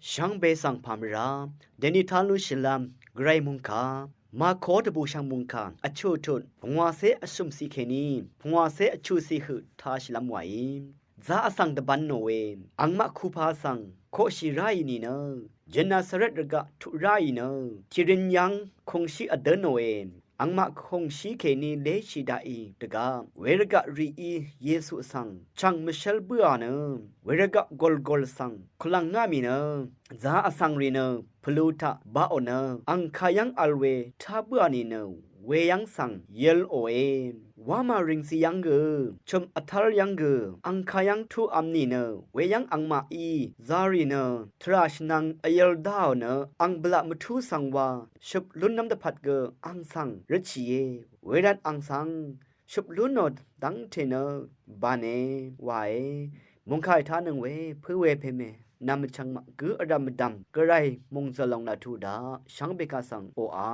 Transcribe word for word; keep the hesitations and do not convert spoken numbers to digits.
Shvngbe svng pàmvrá dèni tá lúshìlv́m gvray mungkà Mako dvbùshv̀ng mungkà vchuq tut pungwàcé vshø̀mciq kèní pungwàcé vchuqciq høq tāshìlv́m wàí. Zā vsvng dvbv̄n nòe. Angmaq kupa svng koqshì ráì nìnø Genesaret rvgaq tuq ráì nø tìrin yv́ng kungshí vdǿ nòe. Angmaq kungshí kèní léshì daqì dvgaq wervgaq rìí Yesu svng chv̀ng mvshv́l bǿà nø wervgaq gòlgòl svng kulv̀ngá mì nø zā vsvng rì nø pvlu taq baqò nø ang kayv́ng vl we tá bǿà nìnø weyv́ng svng yølòe. Wamà rìngsi yv́ng gø chø̀m vtv́l yv́ng gø ang kayv́ng tuqvm nìnø weyv́ng angmaqí zarì nø tvrà shvnvng vyøl dáò nø ang bvlaq mvtú svng wa shøp lúnlv́m dvpvt gø ang svng røtshìe. Wervt ang svng shøp lúnò dv́ngte nø bāne wae. Mungkà ètánøng we pǿ we pème nv̀m vchvng maq gǿ vrv̀m vdv̀m gvray mòngzø̀l lòng laq tuq daq shvngbe kaq svng oqà